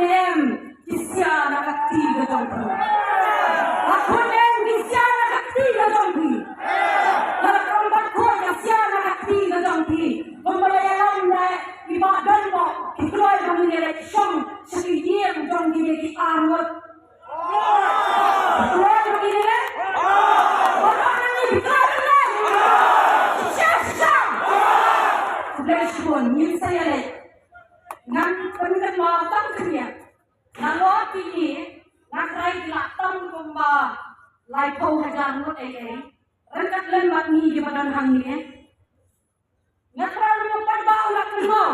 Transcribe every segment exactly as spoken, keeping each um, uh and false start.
Em, ki sia na ka kti ka jong phi. Ha khun em, ki sia na ka kti ka jong phi. Lada kam bat khun, ki sia na ka kti ka jong phi. Kumba la ïalam da i Bah Donbok, ki kloi ba ngin ïa leit shong sha ki ïing jong kine ki arngut. Kloi ba ngin ïa leit. Baroh ngi, ki kloi ba ngin ïa leit. Shisha, shisha. Khublei shibun, ngin sa ïa leit. Ngan pynkynmaw tang khyndiat. Nalor kine, nga krai ki la tam kumba laiphew hajar ngut ei ei. Ryngkat lem bad ngi kiba don hangne. Nga krai ruh pat ba u la kynmaw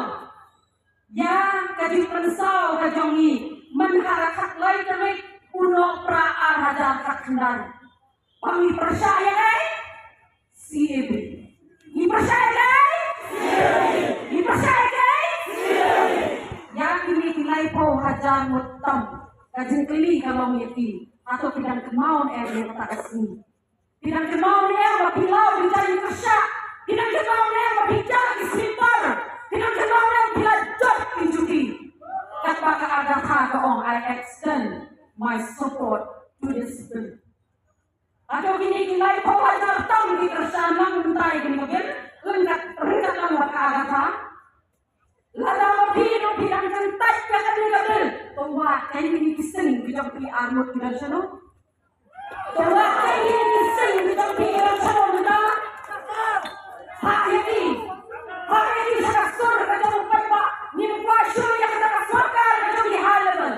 ïa ka jingpynsaw ka jong ngi. Myn ha ka khatlai tarik u Nohprah ar hajar khatkhyndai. Ba ngi pyrshah ïa kaei? C A B. Ngi pyrshah ïa kaei? C A B. Ngi pyrshah ïa kaei? C A B. Ïa kine ki laiphew hajar ngut tam, ka jingkylli ka long ïa phi, hato phi dang kynmaw ne em ïa kata ka sngi? Phi dang kynmaw ne em ba phi law phi jia pyrshah? Phi dang kynmaw ne em ba phi jia ki sweeper? Phi dang kynmaw ne em phi la jot ki juti? Katba ka Agatha ka ong, "I extend my support to this bill." Hato kine ki laiphew hajar tam ki kyrshan lang mynta ïa kane ka bill, ryngkat, ryngkat lang bad ka Agatha? Lada ma phi ruh phi dang kyntait ïa kane ka bill, to wad kine ki sing ki jong phi arngut ki don shano? To wad kine ki sing ki jong phi ki don shano mynta? Phah ïa ki, phah ïa ki sha ka sur ka jong u paidbah. Ngim kwah shuh ïa kata ka sorkar ka jong ki high level.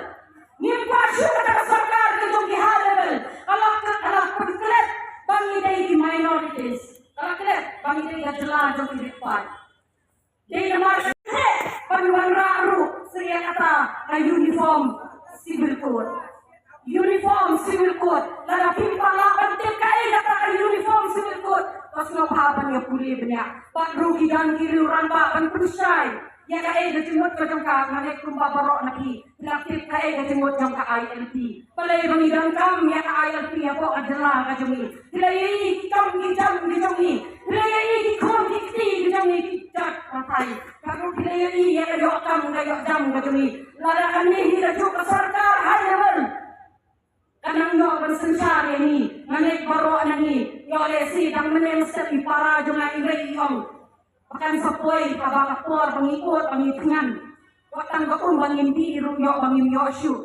Ngim kwah shuh kata ka sorkar ka jong ki high level. Ka la, ka la pynklet ba ngi dei ki minorities. Ka la klet ba ngi dei ka jylla jong ki ri paid. Dei namar kata ban wanrah ruh sa ïa kata ka Uniform Civil Code. Uniform Civil Code. Lada phim pat lah ban tip kaei kata ka Uniform Civil Code, to sngewbha ban ïa pule bniah. Bad ruh ki don ki riew rangbah ban pynshai ïa kaei ka jingmut ka jong ka. Nga ngeit kumba baroh na phi phi la tip kaei ka jingmut jong ka I L P. Balei ba ngi donkam ïa ka I L P hapoh ka jylla ka jong ngi? Phi la ïohi ki kam ki jam ki jong ngi? Phi la ïohi ki khun ki kti ki jong ngi ki jot batai? Ka ruh phi la ïohi ïa ka ïoh kam ka ïoh jam ka jong ngi? Lada kane hi ka juh ka sorkar high level, kan nang ïoh ban synshar ïa ngi. Nga ngeit baroh na ngi ïoh lehse dang mynne mynstep i para jong nga i rei i ong ba kan sa poi kaba ka por ba ngi ud ba ngi thngan. Wat tang ka um ba ngim dih ruh ïoh ba ngim ïoh shuh.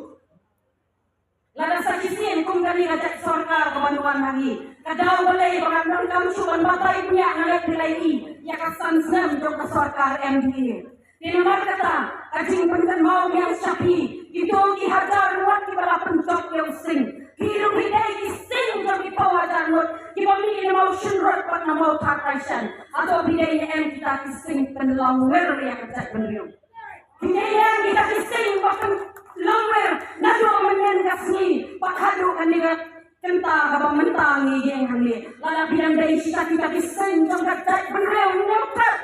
Lada sa shisien kum kane ka jait sorkar kaban wan ha ngi, ka daw balei ba ngan donkam shuh ban batai bniah? Nga ngeit phi la ïohi ïa ka san snem jong ka sorkar M D A. Te namar kata ka jingpynkynmaw biang sha phi, kito ki hajar ngut kiba la pynjop ïa u sing, phi ruh phi dei ki sing jong ki phew hajar ngut kiba mih na Mawshynrut bad na Mawthadraishan. Hato phi dei ne em kita ki sing pynlongwer ïa ka jaitbynriew? Phi dei ne em kita ki sing ba pynlongwer naduh mynnin ka sngi bad haduh kane ka kynta kaba mynta ngi ïeng hangne? Lada phi dang dei kita kita ki sing jong ka jaitbynriew, ngim pat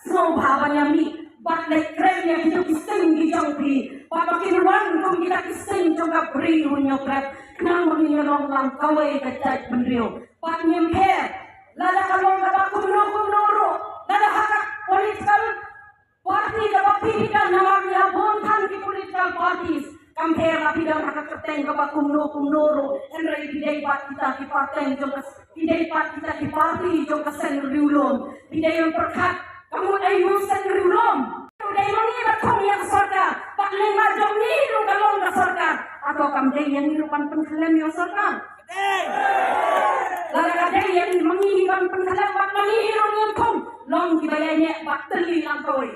sngewbha ban ïa mih bad leit kren ïa kito ki sing ki jong phi. Bad ba kin wan kum kita ki sing jong ka Bri u Hynñiewtrep, khnang ba ngin ïa long lang kawei ka jaitbynriew. Bad ngim pher lada ka long kaba kumno kumno ruh, lada ha ka political party kaba phi phi don, namar ngi la bun than ki political parties. Kam pher la phi don ha ka kyrteng kaba kumno kumno ruh, hynrei phi dei bad kita ki party jong ka, phi dei bad kita ki party jong ka seng riewlum. Phi dei ban pyrkhat ka mut aïu seng riewlum? Dei ma ngi ba thung ïa ka sorkar, bad lem ma jong ngi ruh ka long ka sorkar. Hato kam dei ïa ngi ruh ban pynkhlem ïa ka sorkar? Lada ka dei ïa ngi ma ngi hi ban pynkhlem bad ma ngi hi ruh ngin thung long kiba ïaineh bad tylli lang kawei.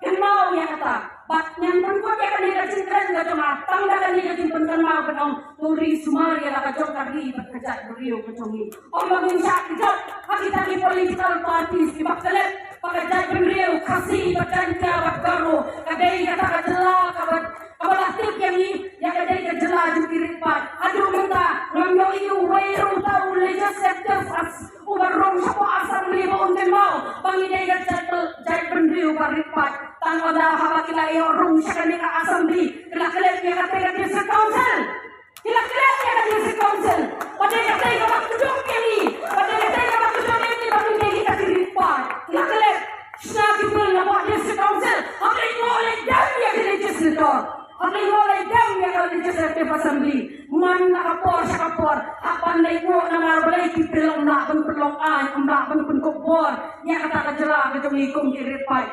Kynmaw ïa kata. Bad ngan pynkut ïa kane ka jingkren ka jong nga tang da kane ka jingpynkynmaw ban ong, to ri sumar ïa la ka jong ka ri bad ka jaitbynriew ka jong ngi. Ym ba ngin shah kjat ha kita ki political parties kiba klet ba ka jaitbynriew Khasi bad Jaiñtia bad Garo ka dei kata ka jylla kaba, kaba la tip ïa ngi ïa ka dei ka jylla jong ki ri paid. Haduh mynta ngam ïohi uwei ruh uta u legislator as uba rung shapoh Assembly ba un kynmaw ba ngi dei ka jait, jaitbynriew ba ri paid. Tang lada haba ki la ïoh rung sha kane ka Assembly ki la klet ïa kata ka District Council. Ki la klet ïa ka District Council. Ba dei kata kaba kdup ïa ngi, ba dei kata kaba kdup ïa ngi ba ngi dei kita ki ri paid. Ki la klet. Shna ki bill napoh District Council. Haba ngi ïoh leit dem ïa ki legislator, haba ngi ïoh Assembly man la ka por sha ka por, hap ban leit noh namar balei ki bill ym lah ban pynlong aiñ, ym lah ban pynkup bor ïa kata ka jylla ka jong ngi kum ki rit paid.